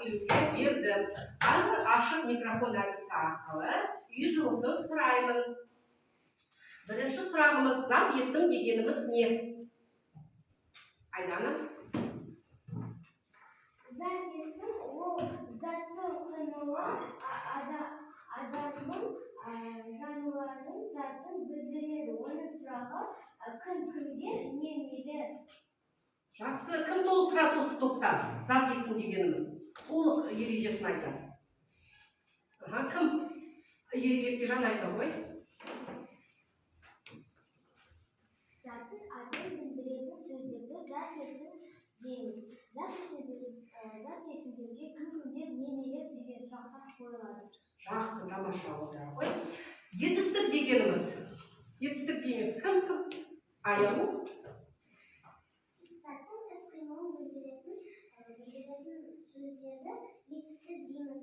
келуге бердім. Қазір ашық микрофон әдісі арқылы үй жұмысын сұраймын. Бірінші сұрағымыз: зат есім дегеніміз не? Айдана. Зат есім ол заттың қимылы, адамның, жануардың затын білдіреді. Оның сұрағы кім, кімдер, не, нелер. Жақсы. Кім толықтырады осы топта? Зат есім дегеніміз, толық ережесін айтады. Аха, кім? Еркежан, айта ғой. Заттың атын білдіретін сөздерді зат есім дейміз. Зат есімдерге кім, кімдер, не, нелер деген сұрақтар қойылады. Жақсы, тамаша, отыра ғой. Етістік дегеніміз, етістік дейміз, кім, кім? Аяу. Заттың іс қимылын білдіретін сөздерді етістік дейміз.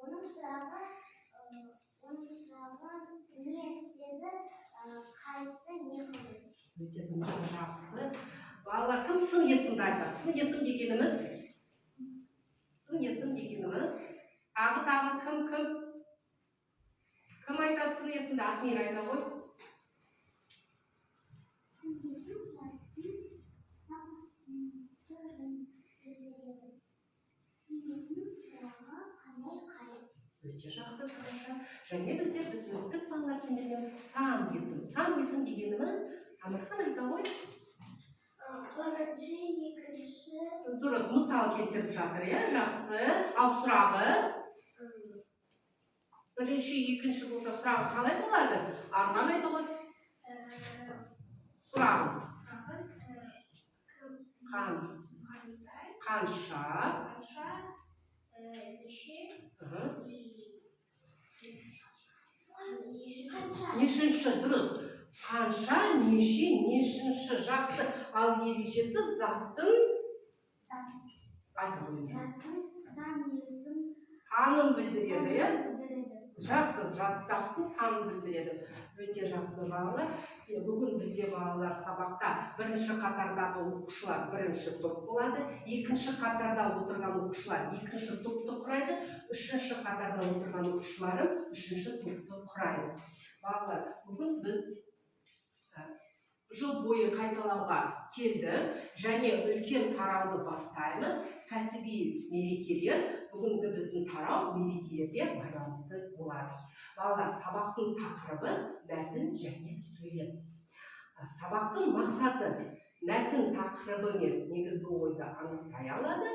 Оның сұрағы не істеді, қайтты, не қылды. Өте тамаша, жақсы. Балалар, кім сын есімді айтады? Сын есім дегеніміз, сын есім дегеніміз. Тағы, тағы кім, кім, кім айтады сын есімді? Ахмир, айта ғой. Сын есім заттың сапасын, түрін білдіреді. Сын есімнің сұрағы қандай, қай. Өте жақсы, тамаша. Және біз өттік, балалар, сендермен сан есім. Сан есім дегеніміз, Әмірхан, айта ғой. Бірінші, екінші. Дұрыс, мысал келтіріп жатыр, иә, жақсы. Ал сұрағы бірінші, екінші болса, сұрағы қалай болады? Арман, айта ғой сұрағын. Сұрағы кім, Қан. қандай. Қанша. Қанша, неше. Қанша. Нешінші, дұрыс. Қанша, неше, нешінші, жақсы. Ал ережесі заттың, айта қойыңыз. Заттың сан есім Санын білдіреді, иә. Білдіреді. Жақсы, заттың санын білдіреді. Өте жақсы, балалар. Бүгін бізде, балалар, сабақта бірінші қатардағы оқушылар бірінші топ болады, екінші қатарда отырған оқушылар екінші топты құрайды, үшінші қатарда отырған оқушыларым үшінші топты құрайды. Балалар, бүгін біз жыл бойы қайталауға келдік және үлкен тарауды бастаймыз: кәсіби мерекелер. Бүгінгі біздің тарау мерекелерге байланысты болады. Балалар, сабақтың тақырыбы: мәтін және сөйлем. Сабақтың мақсаты: мәтін тақырыбы мен негізгі ойды анықтай алады,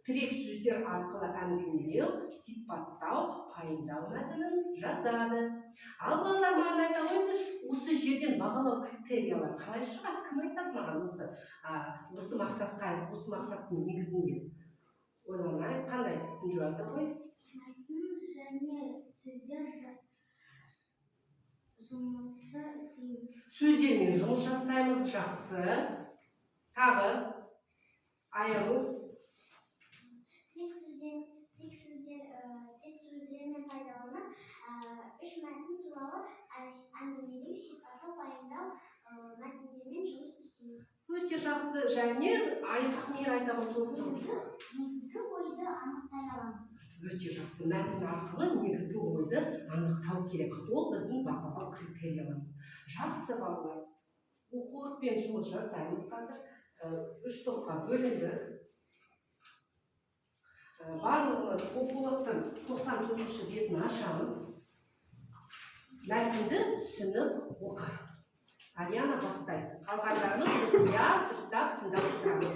тірек сөздер арқылы әңгімелеу, сипаттау, пайымдау мәтінін жазады. Ал, балалар, маған айта қойыңыздаршы, осы жерден бағалау критериялары қалай шығады? Кім айтады маған осы мақсатқа, осы мақсаттың негізінде ойланайық. Қандай? Інжу, айта ғой. Мәтін және сөздер жұмысы істейміз. Сөздермен жұмыс жасаймыз, жақсы. Тағы, Аяу. Тек сөздермен пайдаланып, үш мәтін туралы әңгімелеу, сипаттау, пайымдау мәтіндермен жұмыс істейміз. Өте жақсы. Және Айқмир, айта ғой, толықтырып. Негізгі ойды анықтай аламыз. Өте жақсы. Мәтін арқылы негізгі ойды анықтау керек, ол біздің бағалау критерияларымыз. Жақсы, балалар, оқулықпен жұмыс жасаймыз қазір. Үш топқа бөліндік. Барлығымыз оқулықтың 94-ші бетін ашамыз. Мәтінді түсініп оқы. Ариана бастайды, қалғандарымыз мұқият, дұрыстап тыңдап отырамыз.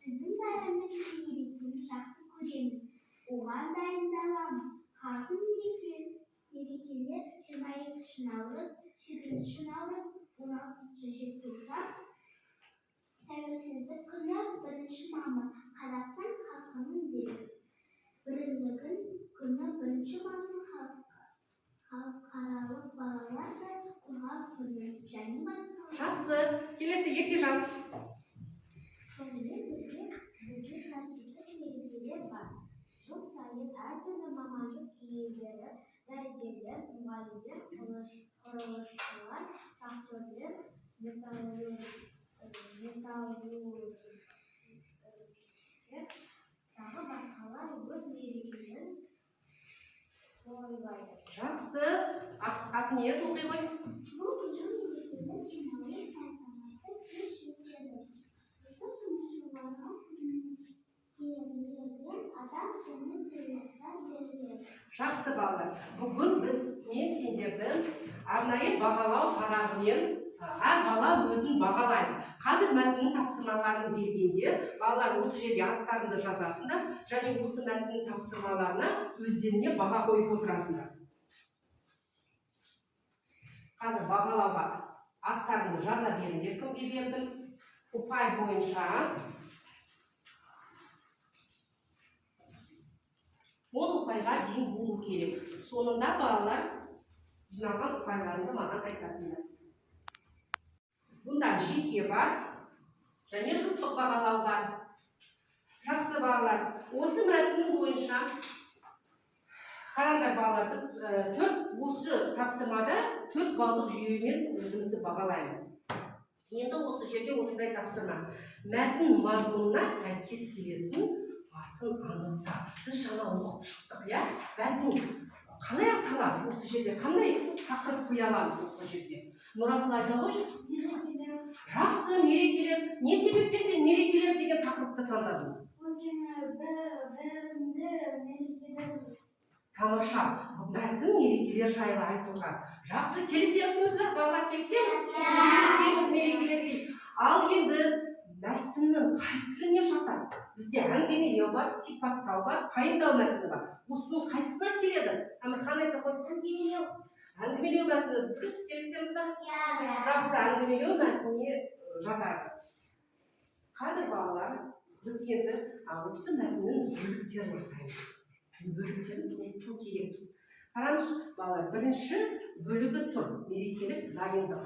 Біздің бәріміз мерекені жақсы көреміз. Оған дайындаламыз. Халықтың мерекелер 22 наурыз, 8 наурыз, 16 желтоқсан, Тәуелсіздік күні, 1 мамыр, Қазақстан халқының бірлігін күні, 1 маусым, Халықаралық балаларды қорғау күні және басқалар. Жақсы. Келесі, Еркежан. Сонымен бірге кәсіптік мерекелер бар. Жыл сайын әртүрлі мамандық иелері: дәрігерлер, мұғалімдер, құрылысшылар, шахтерлер, металлургтер, Тағы басқалар өз мерекелерін тойлайды. Жақсы. Ақниет, оқи ғой. Бұл күні мерекелік жиналыс салтанатты кеш өтеді. Үздік жұмысшыларға, қызметкерлерге атақ және сыйлықтар беріледі. Жақсы, балалар. Бүгін біз, мен сендерді арнайы бағалау парағымен, әр бала өзін бағалайды. Қазір мәтіннің тапсырмаларын бергенде, балалар, осы жерге аттарыңды жазасыңдар және осы мәтіннің тапсырмаларына өздеріне баға қойып отырасыңдар. Қазір бағалауға аттарыңды жаза беріңдер, кімге бердім. Ұпай бойынша 10 ұпайға дейін болу керек. Соңында, балалар, жиналған ұпайларыңды маған айтасыңдар. Бұнда жеке бар және жұптық бағалау бар. Жақсы, балалар, осы мәтін бойынша қараңдар, балалар, біз төрт, осы тапсырмада 4 балдық жүйемен өзімізді бағалаймыз. Енді осы жерде осындай тапсырма: мәтін мазмұнына сәйкес келетін атын анықта. Біз жаңа оқып шықтық, иә? Мәтін қалай аталады? Осы жерде қандай тақырып қоя аламыз осы жерде? Нұрасыл, айта қойшы. Жақсы, мерекелер. Не себептен сен мерекелер деген тақырыпты таңдадың? Өйткені бірінде мерекелер. Тамаша, мәтін мерекелер жайлы айтылған. Жақсы, келісесіңіз бе, балалар? Келісеміз, келісеміз мерекелерге. Ал енді мәтіннің қай түріне жатады? Бізде әңгімелеу бар, сипаттау бар, пайымдау мәтіні бар. Осының қайсысына келеді? Әмірхан, айта ғой. Әңгімелеу. Әңгімелеу мәтіні, дұрыс. Келісеміз ба? Жақсы, әңгімелеу мәтініне жатады. Қазір, балалар, біз енді осы мәтіннің бөліктерін анықтаймыз. Бөліктерін толықтыру керекпіз. Қараңызшы, балалар, бірінші бөлігі тұр: мерекелік дайындық.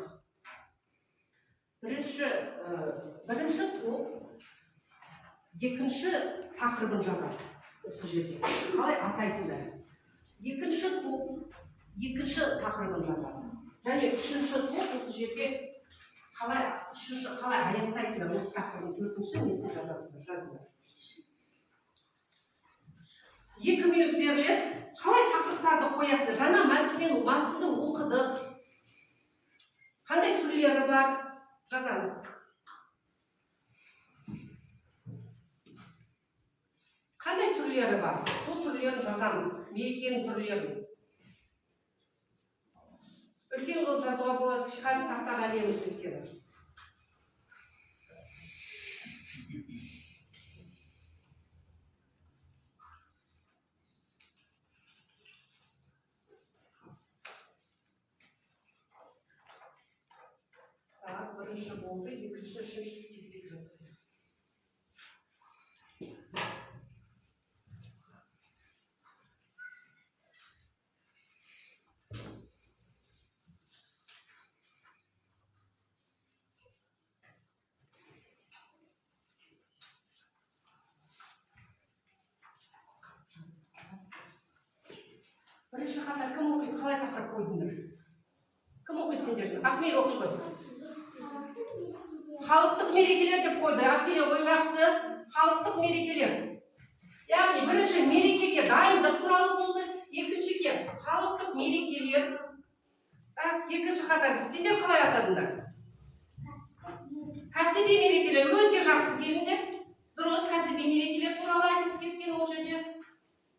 Бірінші топ екінші тақырыбын жазады осы жерде. Қалай атайсыңдар? Екінші топ екінші тақырыбын жазады және үшінші топ осы жерде қалай, үшінші қалай аяқтайсыңдар осы тақырыбын? Төртінші несін жазасыңдар? Жазыңдар, 2 минут беріледі. Қалай тақырыптарды қоясыздар? Жаңа мәтінмен, мәтінді оқыдық, қандай түрлері бар, жазамыз. Қандай түрлері бар, сол түрлерін жазамыз. Мерекенің түрлерін үлкен қылып жазуға болады, кіші. Қазір тақтаға ілеміз үлкені. Так, бірінші болды, екінші, үшінші, тезірек жазу керек. Бірінші қатар кім оқиды? Қалай тақырып қойдыңдар? Кім оқиды сендерден? Ахмет, оқи ғой. Халықтық мерекелер деп қойды. Әкеле ғой, жақсы. Халықтық мерекелер. Яғни бірінші мерекеге дайындық туралы болды, екіншіге халықтық мерекелер. Так, екінші қатар сендер қалай атадыңдар? Кәсіби мерекелер, өте жақсы, келіңдер. Дұрыс, кәсіби мерекелер туралы айтып кеткен ол жерде.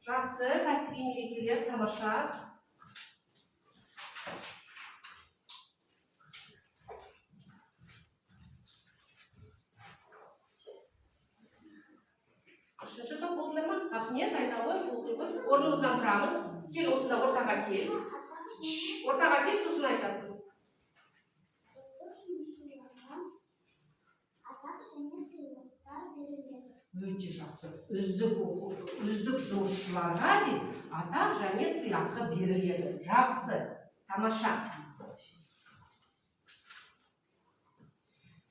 Жақсы, кәсіби мерекелер, тамаша. Үшінші топ болдыңдар ма? Ақниет, айта ғой, оқи ғой. Орнымыздан тұрамыз. Кел, осында ортаға кел. Ортаға кел, сосын айтасың. Үздік жұмысшыларға атақ және сыйлықтар беріледі. Өте жақсы. Үздік жұмысшыларға деп атақ және сыйақы беріледі. Жақсы, тамаша.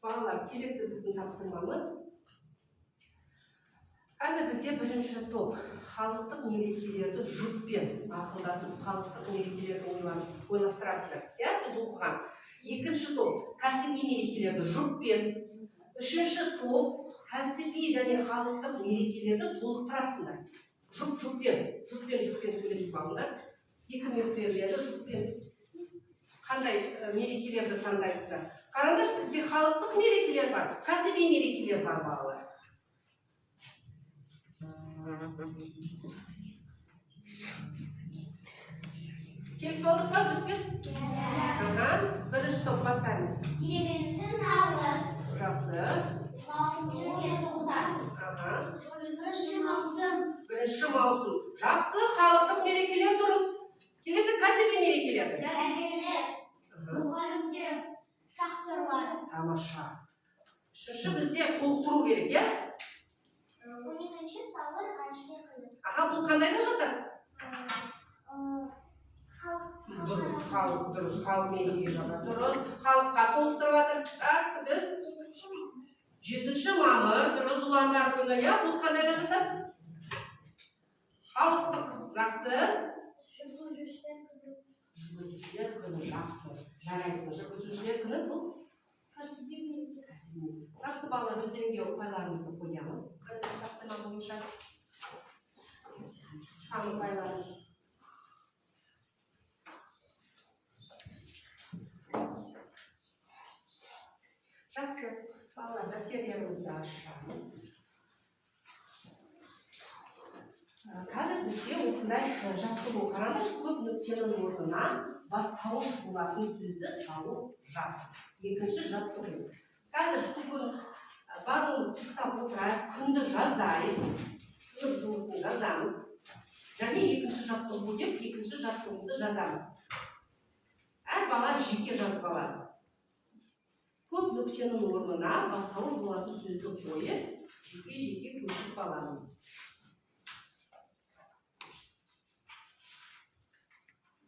Балалар, келесі біздің тапсырмамыз. Қазір бізде бірінші топ халықтық мерекелерді жұппен ақылдасып, халықтық мерекелерді ойластырасыздар, иә, біз оқыған. Екінші топ кәсіби мерекелерді жұппен. Үшінші топ кәсіби және халықтық мерекелерді толықтырасыңдар. Жұп жұппен, жұппен жұппен сөйлесіп алыңдар. 2 минут беріледі жұппен. Қандай мерекелерді таңдайсыздар? Қараңдаршы, бізде халықтық мерекелер бар, кәсіби мерекелер бар, балалар. Келісіп алдық па жұппен? Аха, бірінші топ, бастаймыз. 8 наурыз. Жақсы. 6 желтоқсан. Аха. 1 маусым. 1 маусым. Жақсы, халықтық мерекелер дұрыс. Келесі кәсіби мерекелер. Дәрігерлер, Аха. мұғалімдер, шахтерлар. Тамаша. Үшінші бізде толықтыру керек, иә? 12 сәуір әншілер күні. Аха, бұл қандайға жатады? Халық. Дұрыс, халық, дұрыс, халық мерекеге жатады. Дұрыс, халыққа толықтырып жатыр. Так, біз 7 мамыр, дұрыс, ұландар күні, иә? Бұл қандайға жатады? Халықтық, жақсы. Жүргізушілер күні. Жүргізушілер күні, жақсы. Жарайсың. Жүргізушілер күні бұл Кәсіби мереке. кәсіби. Жақсы, балалар, өздеріңе ұпайларымызды қоямыз. Бірінші тапсырма бойынша. Сан ұпайларымыз. Жақсы, балалар, дәптерлерімізді ашамыз. Қазір бізде осындай жаттығу. Қараңдаршы, көп нүктенің орнына бастауыш болатын сөзді тауып жаз. Екінші жаттығу. Қазір бүгін барлығымыз дұрыстап отырайық, күнді жазайық, сынып жұмысын жазамыз. Және екінші жаттығу деп екінші жаттығуды жазамыз. Әр бала жеке жазып алады. Көп нүктенің орнына бастауыш болатын сөзді қойып, жеке-жеке көшіріп аламыз.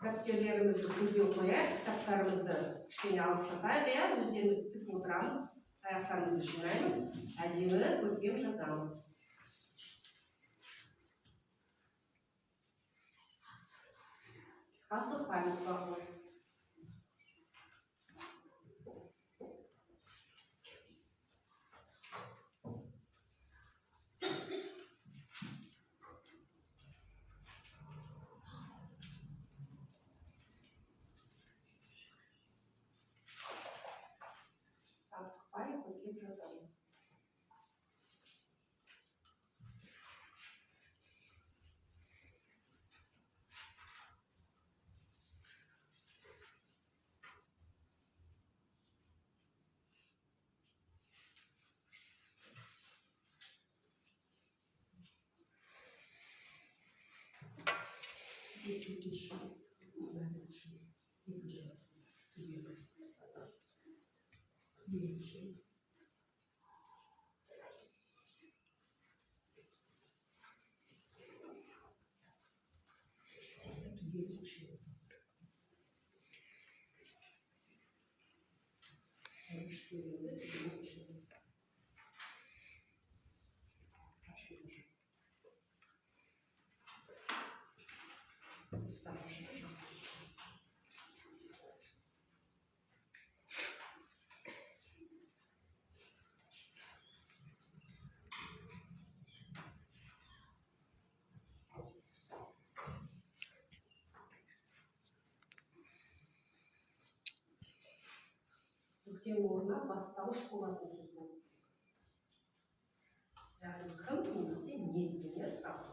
Дәптерлерімізді көлдеу қояйық, кітаптарымызды кішкене алыстатайық, иә, өздеріміз тік отырамыз, аяқтарымызды жинаймыз, әдемі көркем жазамыз. Асықпаймыз, балалар. Асықпай көркем жазамыз. Екінші, бірінші, екінші, түгел. Екінші. Түгел көшеміз. Бірінші сөйлемді түгел көшеміз. Ашып. Дұрыстап ашып. Нүктенің орнына бастауыш болатын сөз бұл. Яғни кім немесе не деген сұрақ.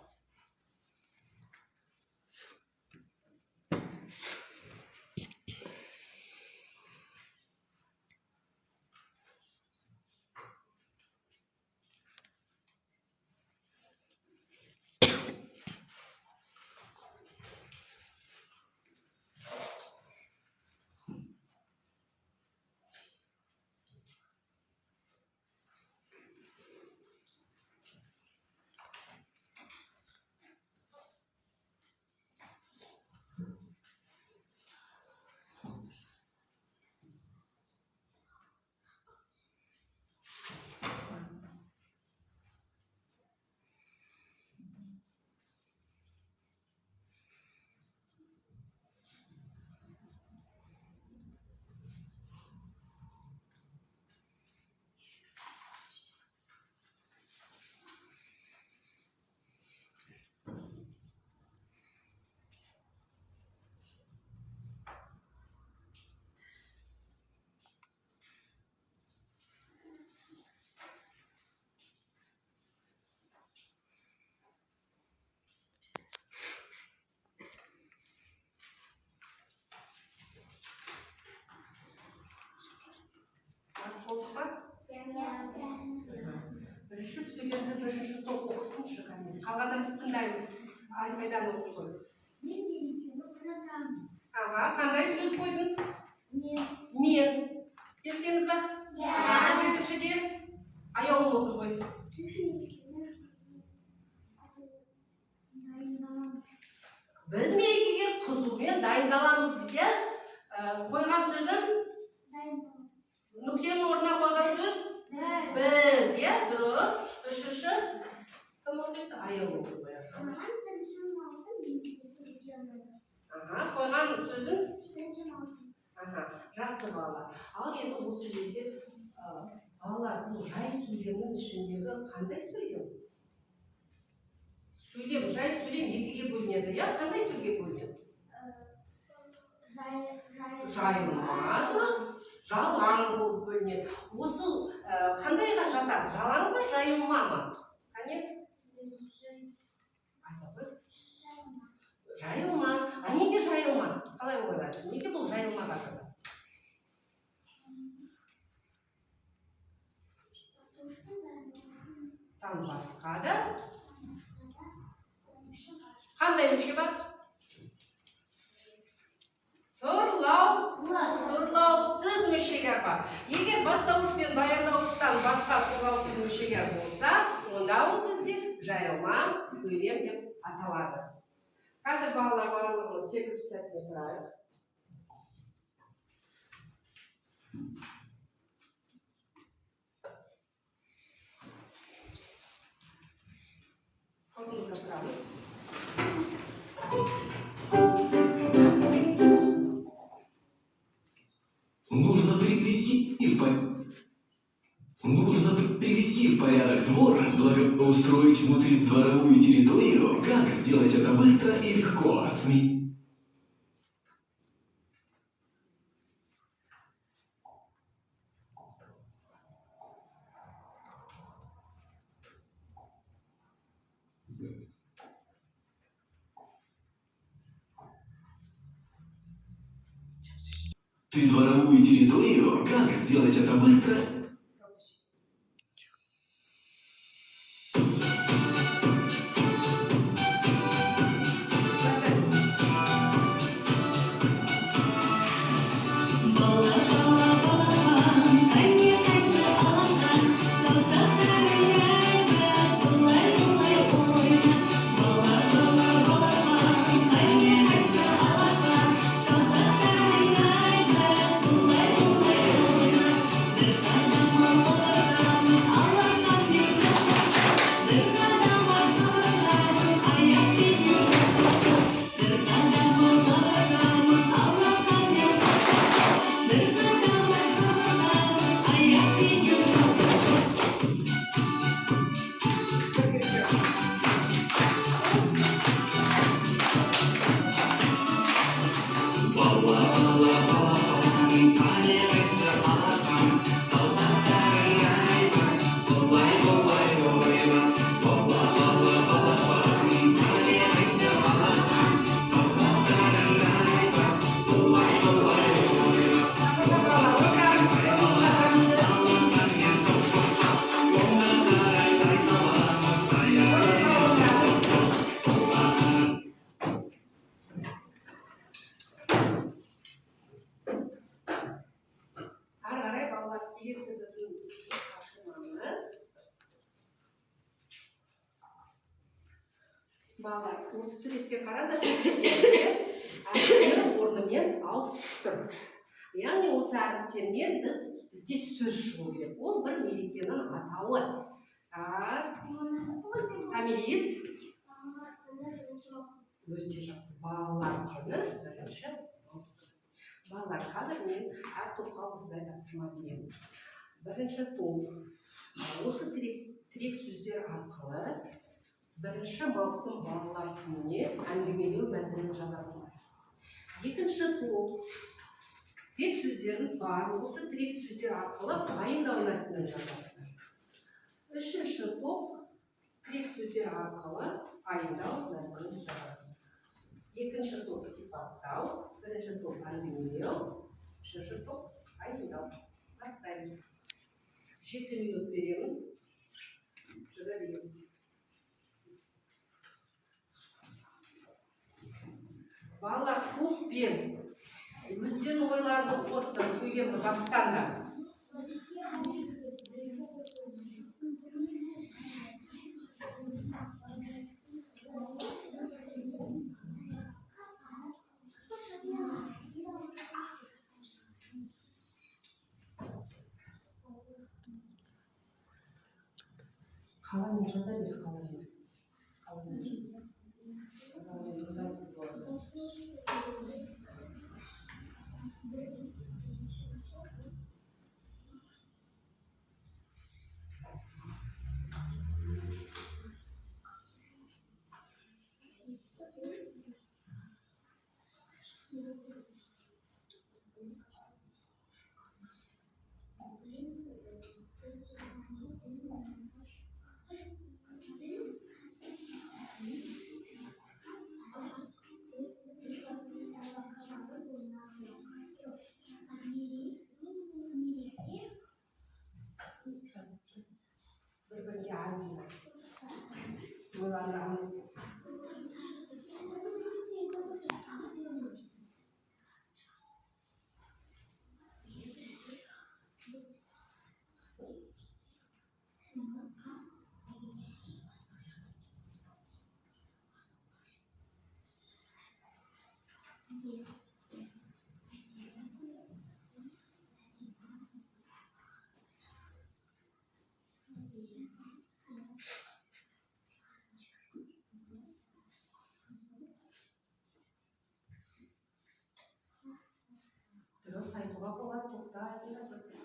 Сөйлемдерді бірінші топ оқысыншы, кәне. Қалғандарын біз тыңдаймыз. Айдан оқи ғой. Мен мерекені ұнатамын. Аға, қандай сөз қойдың? Мен. Мен. Келісеміз ба? Иә. Аға, екіншіде Аяулым оқи ғой. Біз мерекені дайындаламыз. Біз мерекеге қызумен дайындаламыз дейді, иә? Қойған сөзін Дайындаламыз. Нүктенің орнына қойған сөз? Біз. Біз, иә, дұрыс. Үшінші кім оқиды? Аяулым оқи қояды. Маған 1 маусым мерекесі өте ұнайды. Аха, қойған сөзін? 1 маусым. Аха, жақсы, балалар. Ал енді осы жерде, балалар, бұл жай сөйлемнің ішіндегі қандай сөйлем? Сөйлем, жай сөйлем екіге бөлінеді, иә? Қандай түрге бөлінеді? Жай, жай. Жайылма, дұрыс. Жалаң болып бөлінеді. Осы қандайға жатады? Жалаң ба, жайылма ма? Қане? Айта ғой. Жайылма. Жайылма. А неге жайылма? Қалай ойлайсың? Неге бұл жайылмаға жатады? Бастауышпен баяндауыштың Тан басқа да басқа да мүше бар. Қандай мүше бар? Тұрлаусыз мүшелер бар. Егер бастауыш пен баяндауыштан басқа тұрлаусыз мүшелер болса, онда ол бізде жайылма сөйлем деп аталады. Қазір, балалар, барлығымыз секіру сәтіне тұрайық. Орнымызға тұрамыз. Нужно привести в Нужно привести в порядок двор, благоустроить внутридворовую территорию. Как сделать это быстро и легко? Придворовую территорию. Как сделать это быстро? Бастаймыз. Бала, бала, балапан, қане, қайсы алақан, саусақтарың әйбат, былай, былай ойна. Бала, бала, балапан, қане, қайсы алақан, саусақтарың әйбат, былай, былай ойна. Бір қадам алға басамыз, алақанмен сақ, сақ, сақ. Бір қадам артқа басамыз, аяқпенен тоқ, тоқ, тоқ. Бір қадам алға басамыз, алақанмен сақ, сақ, сақ. Бір қадам артқа басамыз, аяқпенен тоқ, тоқ, тоқ. Бала, бала, балапан, қане, қайсы алақан, саусақтарың айбат, былай, былай ойна. Бала, бала, балапан, қане, қайсы алақан, саусақтарың айбат, былай, былай ойна. Алақанмен соқ, соқ, соқ, оңға қарай тайқаламыз, аяқпенен тоқ, тоқ, солға қарай. Ары қарай, балалар, келесі біздің тапсырмамыз. Балалар, осы суретке қараңдар, суретте әріптер орнымен ауысып тұр. Яғни осы әріптермен бізде сөз шығу керек. Ол бір мерекенің атауы. Так, Томирис. Балалар күні, 1 маусым. Өте жақсы, балалар күні, 1 маусым. Балалар, қазір мен әр топқа осындай тапсырма беремін. Бірінші топ осы тірек сөздер арқылы 1 маусым балалар күніне әңгімелеу мәтінін жазасыңдар. Екінші топ тірек сөздердің бар, осы тірек сөздер арқылы пайымдау мәтінін жазасыңдар. Үшінші топ тірек сөздер арқылы пайымдау мәтінін жазасыңдар. Екінші топ сипаттау, бірінші топ әңгімелеу, үшінші топ пайымдау. Бастаймыз. 7 минут беремін. Жаза берейік. Балалар, топпен өздерінің ойларын қосты, сөйлемді бастаңдар. Қаламмен жаза бер, қаламмен. Қаламмен. Қаламмен ыңғайсыз болады. Жаз, жаз. Бір бірге әңгіме. Ойларын Дұрыс айтуға болады, тоқта, Айдана, бір.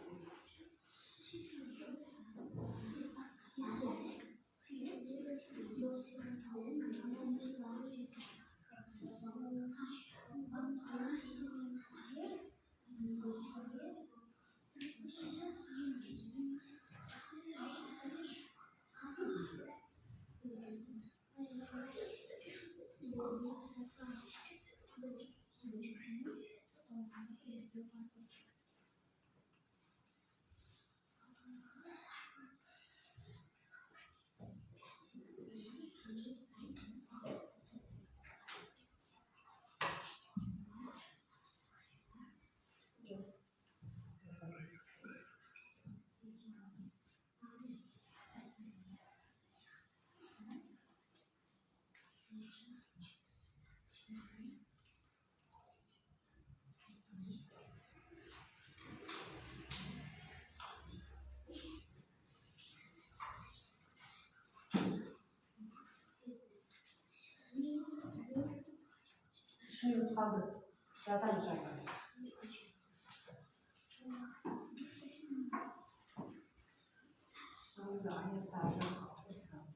3 минут қалды. Жазамыз әрі. Соңында аяқтағы қосамын.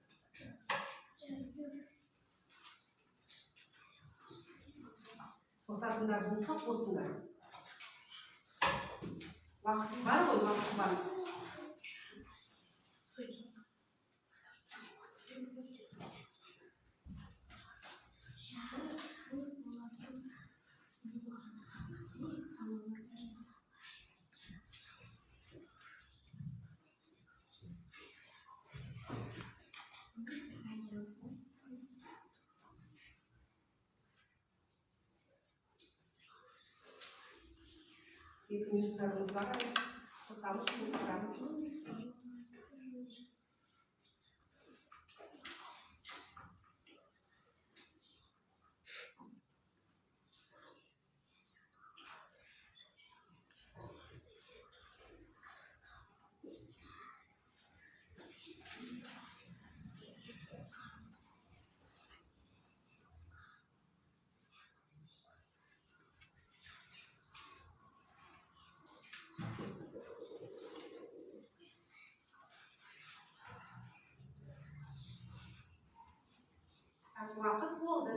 Қосатындар болса, қосыңдар. Уақыт бар ғой, уақыт бар. 2 минуттарымыз бар әлі. Қосамыз, толықтырамыз. Так, уақыт болды.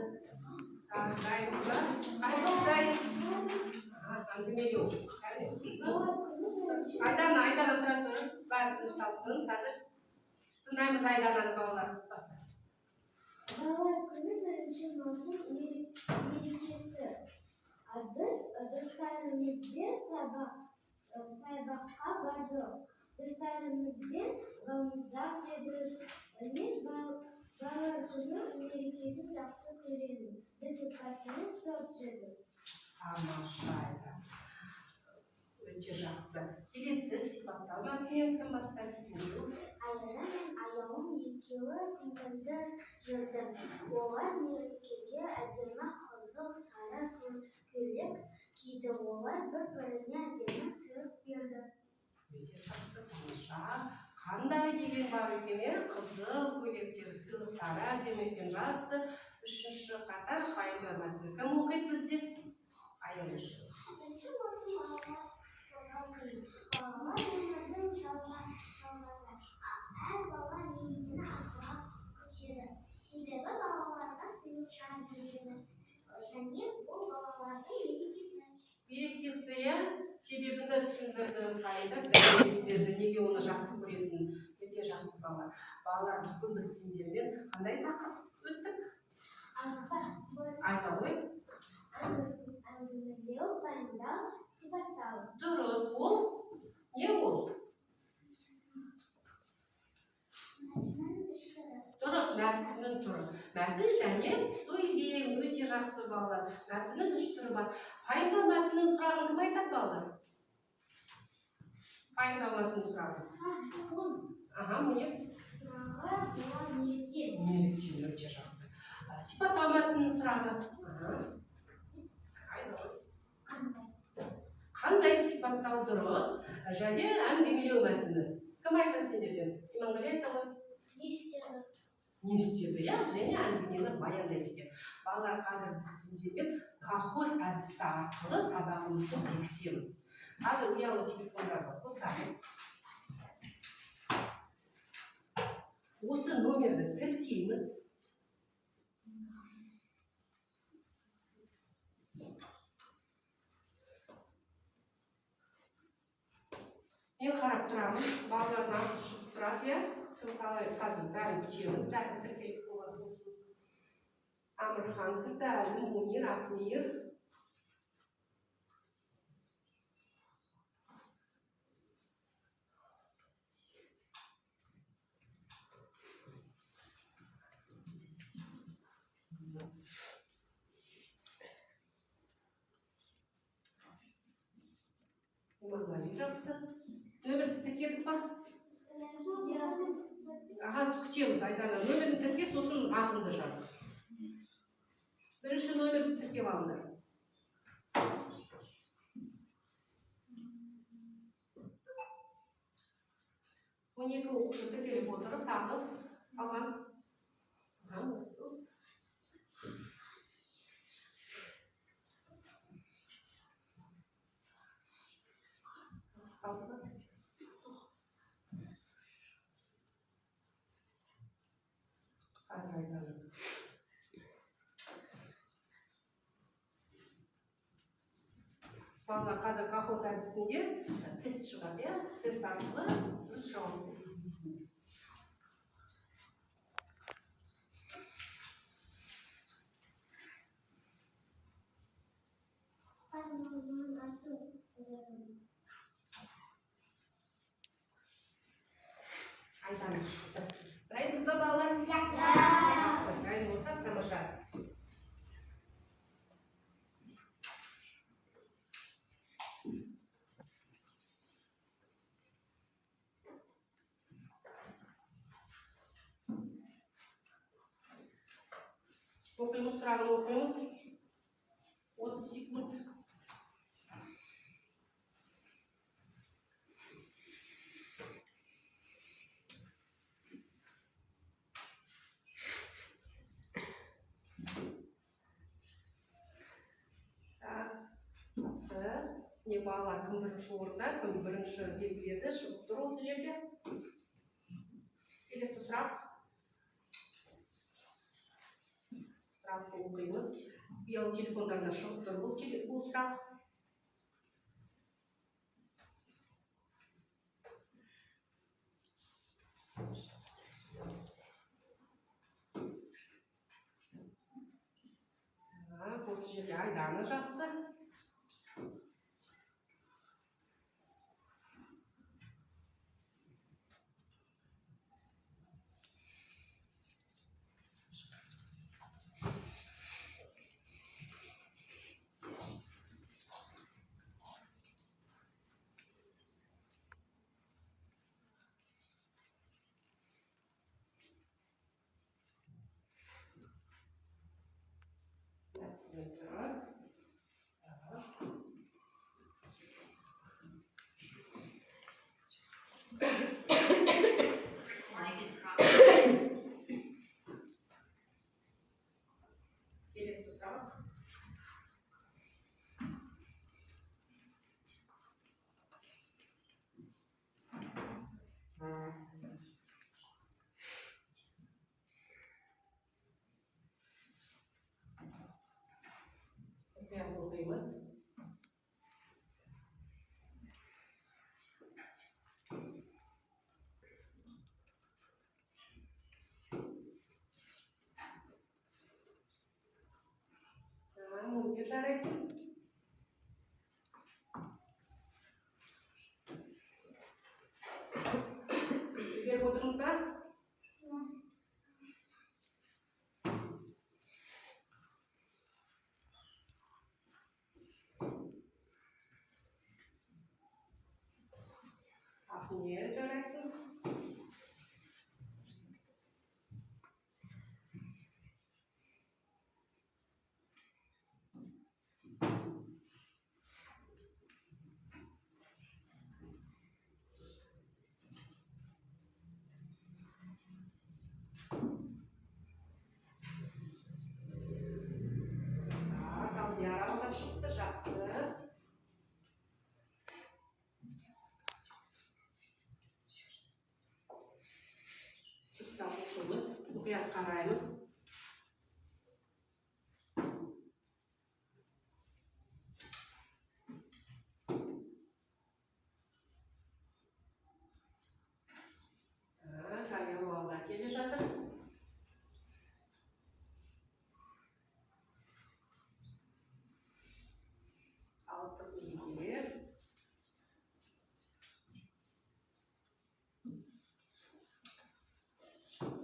Так, дайын ба? Қайда дайын? Ага, әңгімелеу. Кәне. Айдана, Айдана, тұра тұр. Бәрі тынышталсын. Қазір тыңдаймыз Айдананы, балалар. Баста. Балалар күні 1 маусым мерекесі. А біз достарымызбен саябаққа бардық. Достарымызбен балмұздақ жедік. Мен Балалар күні мерекесін жақсы көремін. Біз отбасымен торт жедік. Тамаша, Айдана. Өте жақсы. Келесі сипаттау мәтінін кім бастайды? Аяжан мен Аяулым екеуі көңілді жүрді. Олар мерекеге әдемі қызыл сары көйлек киді. Олар бір-біріне әдемі сыйлық берді. Өте жақсы, тамаша. Қандай деген бар екен, иә? Қызыл көйлектер, сыйлықтары әдемі екен, жақсы. Үшінші қатар пайда мәтіні. Кім оқиды бізде? Аяныш. Бірінші осы балалар болған күн. Балалар өмірдің жалғасы. Әр бала мерекені асыға күтеді. Себебі балаларға сыйлықтар береміз. Және бұл балалардың мерекесі. Мерекесі, иә? Себебін де түсіндірді, пайда дәлелдеді, неге оны жақсы көретінін. Өте жақсы, балалар. Балалар, бүгін біз сендермен қандай тақырып өттік? Айта ғой. Әңгімелеу, пайымдау, сипаттау. Дұрыс, ол не ол? Мәтіннің үш түрі. Дұрыс, мәтіннің түрі. Мәтін және сөйлем. Өте жақсы, балалар. Мәтіннің үш түрі бар. Пайымдау мәтінінің сұрағын кім айтады, балалар? Пайымдау мәтінінің сұрағын. Аха, міне. Сұрағы бұлар неліктен? Неліктен, өте жақсы. Сипаттау мәтінінің сұрағы. Аха. Айта ғой. Қандай? Қандай сипаттау, дұрыс. Және әңгімелеу мәтіні. Кім айтады сендерден? Иманғали айта ғой. Не істеді? Не істеді, иә, және әңгімені баяндайды екен. Балалар, қазір біз сендермен Kahoot әдісі арқылы сабағымызды бекітеміз. Қазір ұялы телефондарды қосамыз, осы номерді тіркейміз. Мен қарап тұрамын, балалардың аты шығып тұрады, иә. Кім қалай, қазір бәрін күтеміз, бәрі тіркеліп болған болсын. Әмірхан кірді, Әлім, Мунир, Ақмейір. Иманғали, жақсы. Нөмірді тіркедік па? Аға, күтеміз, Айдана. Нөмірін тірке, сосын атыңды жаз. Бірінші нөмірді тіркеп алыңдар. 12 оқушы тіркеліп отыр, тағы алған. Аха, осы. Қалды ма? Қазір айтамын. Балалар, қазір Kahoot әдісінде тест шығады, иә? Тест арқылы дұрыс жауапты белгілейсіңдер. Қазір мұғалімнің атын жазамын. Айдана шықты. Дайынбыз ба, балалар? Жақсы, дайын болсақ, тамаша. Оқимыз, сұрағын оқимыз. 30 секунд. Так, жақсы. Не, балалар, кім бірінші орында, кім бірінші белгіледі, шығып тұр осы жерде. Келесі сұрақ. Сұрақты оқимыз. Ұялы телефондарына шығып тұр бұл сұрақ. Так, осы жерде Айдана, жақсы. Жарайсың. Үлгеріп отырмыз ба? Ақниет, жарайсың. Так, Алдияр алға шықты, жақсы. Дұрыстап оқимыз, мұқият қараймыз. Так, Аяру алда келе жатыр. Алты мерекелер. Жақсы.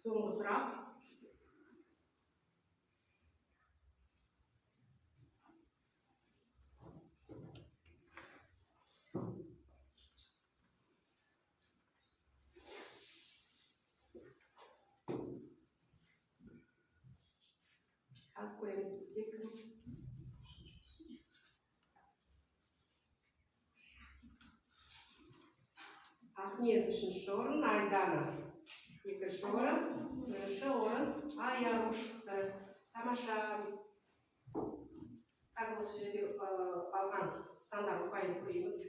Соңғы сұрақ. Қазір көреміз, бізде кім. Ақниет үшінші орын, Айдана екінші орын, бірінші орын Аяру шықты. Тамаша. Қазір осы жерде алған сандар ұпайын көреміз.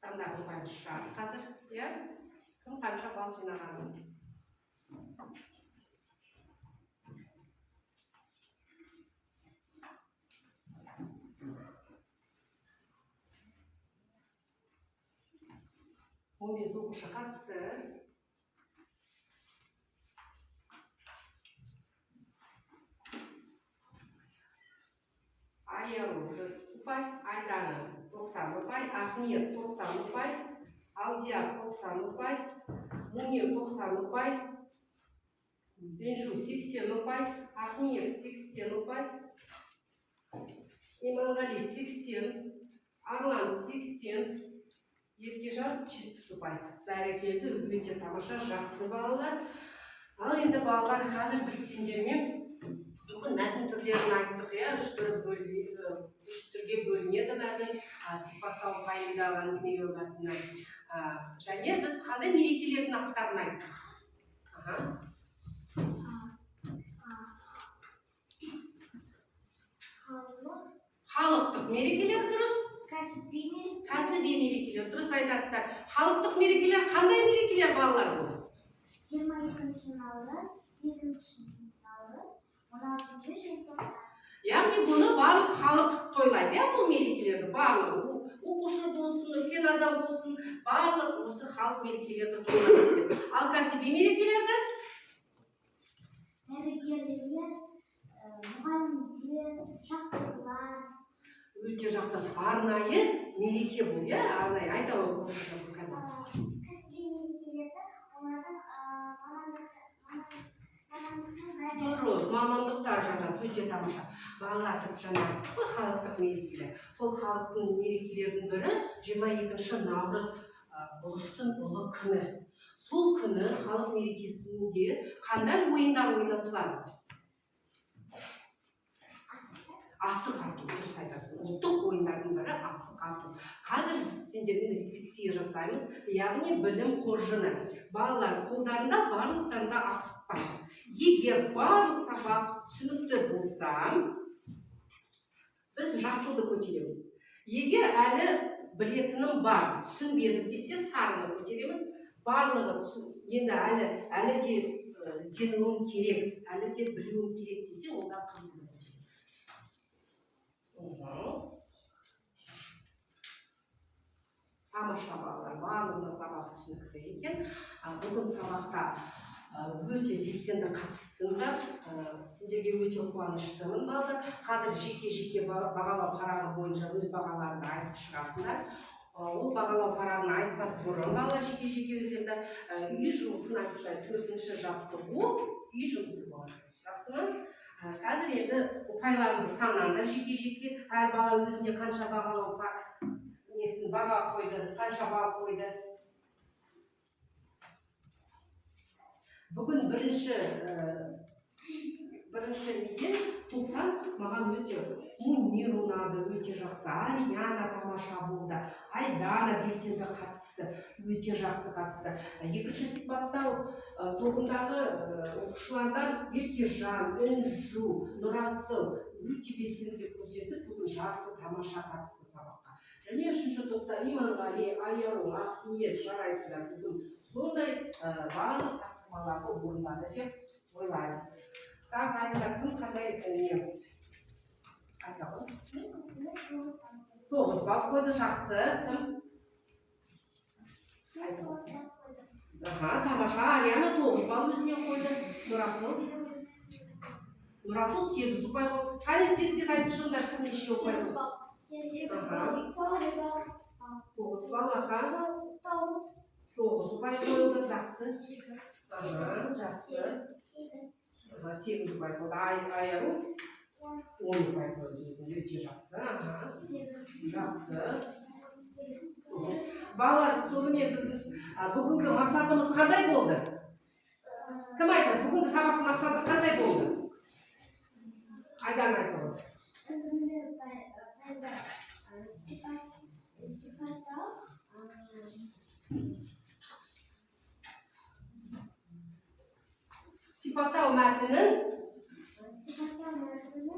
Сандар ұпайын шығады қазір, иә? Кім қанша балл жинағанын. 15 оқушы қатысты. Аяру 100 ұпай, Айдана 90 ұпай, Ақниет 90 ұпай, Алдияр 90 ұпай, Мунир 90 ұпай, Інжу 80 ұпай, Ақмир 80 ұпай, Иманғали 80, Арлан 80, Еркежан 70 ұпай. Бәрекелді, өте тамаша, жақсы, балалар. Ал енді, балалар, қазір біз сендермен бүгін мәтін түрлерін айттық, иә, үш түрге бөлінеді мәтін: сипаттау, пайымдау, әңгімелеу мәтіні. Және біз қандай мерекелердің аттарын айттық? Аха. Халық. Халықтық мерекелер, дұрыс. Кәсіби мереке. Кәсіби мерекелер, дұрыс айтасыздар. Халықтық мерекелер қандай мерекелер, балалар, бұл? 22 наурыз, 8 наурыз, 16 желтоқсан. Яғни бұны барлық халық тойлайды, иә, бұл мерекелерді барлығы, оқушы болсын, үлкен адам болсын, барлық осы халық мерекелерді тойлайды. Ал кәсіби мерекелерді? Дәрігерлер, мұғалімдер, шахтерлар. Өте жақсы, арнайы мереке бұл, иә, арнайы. Айта ғой қосымша пікір. Кәсіби мерекелерді олардың мамандықтың бәрі. Дұрыс, мамандықтар жатады, өте тамаша. Балалар, біз жаңа айттық қой, халықтық мерекелер. Сол халықтың мерекелерінің бірі 22 наурыз, ұлыстың ұлы күні. Сол күні халық мерекесінде қандай ойындар ойнатылады? Асық ату, дұрыс айтасың. Ұлттық ойындардың бірі — асық ату. Қазір біз сендермен рефлексия жасаймыз, яғни білім қоржыны. Балалар, қолдарында барлықтарында асық бар. Егер барлық сабақ түсінікті болса, біз жасылды көтереміз. Егер әлі білетінім бар, түсінбедім десе, сарыны көтереміз. Барлығы енді әлі де ізденуім керек, әлі де білуім керек десе, онда қызылды көтереміз. Тамаша, балалар, барлығына сабақ түсінікті екен. Бүгін сабақта өте белсенді қатыстыңдар. Сендерге өте қуаныштымын, балалар. Қазір жеке жеке бағалау парағы бойынша өз бағаларыңды айтып шығасыңдар. Ол бағалау парағын айтпас бұрын, балалар, жеке жеке өздеріңді үй жұмысын айтып шығайық. Төртінші жаттығу үй жұмысы болады, жақсы ма? Қазір енді ұпайларыңды санаңдар жеке жеке. Әр бала өзіне қанша бағалау несін баға қойды, қанша балл қойды. Бүгін бірінші неден, топтан маған өте Мунир ұнады, өте жақсы. Ариана тамаша болды, Айдана белсенді қатысты, өте жақсы қатысты. Екінші сипаттау тобындағы оқушылардан Еркежан, Інжу, Нұрасыл өте белсенділік көрсетіп, бүгін жақсы, тамаша қатысты сабаққа. Және үшінші топта Иманғали, Аяру, Ақниет, жарайсыздар, бүгін сондай барлық тапсырмаларды орындады деп ойлаймын. Тағы айтыңдар, кім қандай не айта ғой? 9 балл қойды, жақсы. Кім? Аха, тамаша, Ариана 9 балл өзіне қойды. Нұрасыл? Нұрасыл 8 ұпай қойды. Қане, тез тез айтып шығыңдар, кім неше ұпай қойды? 9 балл, аха. 9 ұпай қойылды, жақсы. Аха, жақсы. Аха, 8 ұпай қойды. Аяру 10 ұпай қойды өзіне, өте жақсы. Аха, жақсы. Балалар, сонымен біз бүгінгі мақсатымыз қандай болды? Кім айтады, бүгінгі сабақтың мақсаты қандай болды? Айдана айта ғой. Үндемелі пайда сипаттау. Сипаттау мәтінін. Сипаттау мәтінін.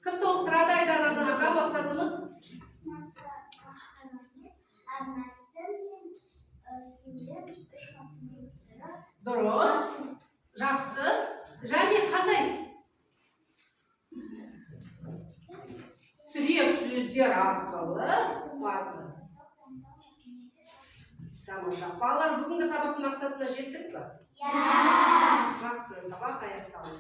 Кім толықтырады Айдананы? Аға, мақсатымыз? Мәтін мен сөйлем үш компоненттері. Дұрыс, жақсы. Және қандай тірек сөздер арқылы мәтін. Тамаша, балалар, бүгінгі сабақтың мақсатына жеттік па? Иә. Жақсы, сабақ аяқталды.